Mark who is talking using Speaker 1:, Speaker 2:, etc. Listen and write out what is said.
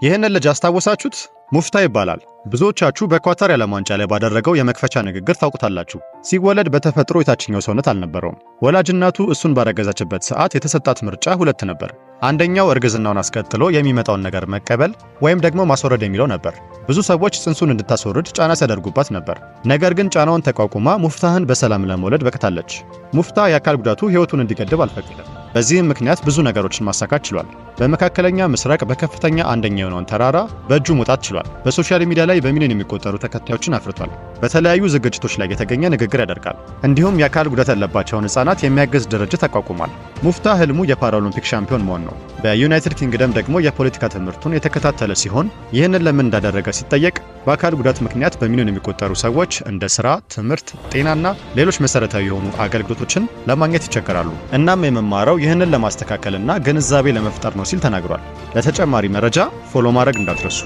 Speaker 1: ይህንን ልጅ አስታወሳችሁት? ሙፍታ ይባላል። ብዙዎቻችሁ በኳታር የዓለም ዋንጫ ላይ ባደረገው የመክፈቻ ንግግር ታውቁታላችሁ። ሲወለድ በተፈጥሮ የታችኛው ሰውነት አልነበረውም። ወላጅ እናቱ እሱን ባረገዘችበት ሰዓት የተሰጣት ምርጫ ሁለት ነበር። አንደኛው እርግዝናውን አስከትሎ የሚመጣውን ነገር መቀበል ወይም ደግሞ ማስወረድ የሚለው ነበር። ብዙ ሰዎች ጽንሱን እንድታስወርድ ጫና ሲያደርጉባት ነበር። ነገር ግን ጫናውን ተቋቁማ ሙፍታህን በሰላም ለመውለድ በቅታለች። ሙፍታ የአካል ጉዳቱ ሕይወቱን እንዲገድብ አልፈቀደም። በዚህም ምክንያት ብዙ ነገሮችን ማሳካት ችሏል። በመካከለኛ ምስራቅ በከፍተኛ አንደኛ የሆነውን ተራራ በእጁ መውጣት ችሏል። በ social media ላይ በሚሊዮን የሚቆጠሩ ተከታዮችን አፍርቷል። በተለያዩ ዝግጅቶች ላይ የተገኘ ንግግር ያደርጋል። እንዲሁም የአካል ጉዳት ያለባቸውን ሕፃናት የሚያግዝ ድርጅት አቋቁሟል። ሙፍታ ህልሙ የፓራኦሎምፒክ ሻምፒዮን መሆን ነው። በዩናይትድ ኪንግደም ደግሞ የፖለቲካ ትምህርቱን የተከታተለ ሲሆን፣ ይህንን ለምን እንዳደረገ ሲጠየቅ በአካል ጉዳት ምክንያት በሚሊዮን የሚቆጠሩ ሰዎች እንደ ስራ፣ ትምህርት፣ ጤናና ሌሎች መሰረታዊ የሆኑ አገልግሎቶችን ለማግኘት ይቸገራሉ። እናም የመማረው ይህንን ለማስተካከልና ግንዛቤ ለመፍጠር ነው ሲል ተናግሯል። ለተጨማሪ መረጃ follow ማድረግ እንዳትረሱ።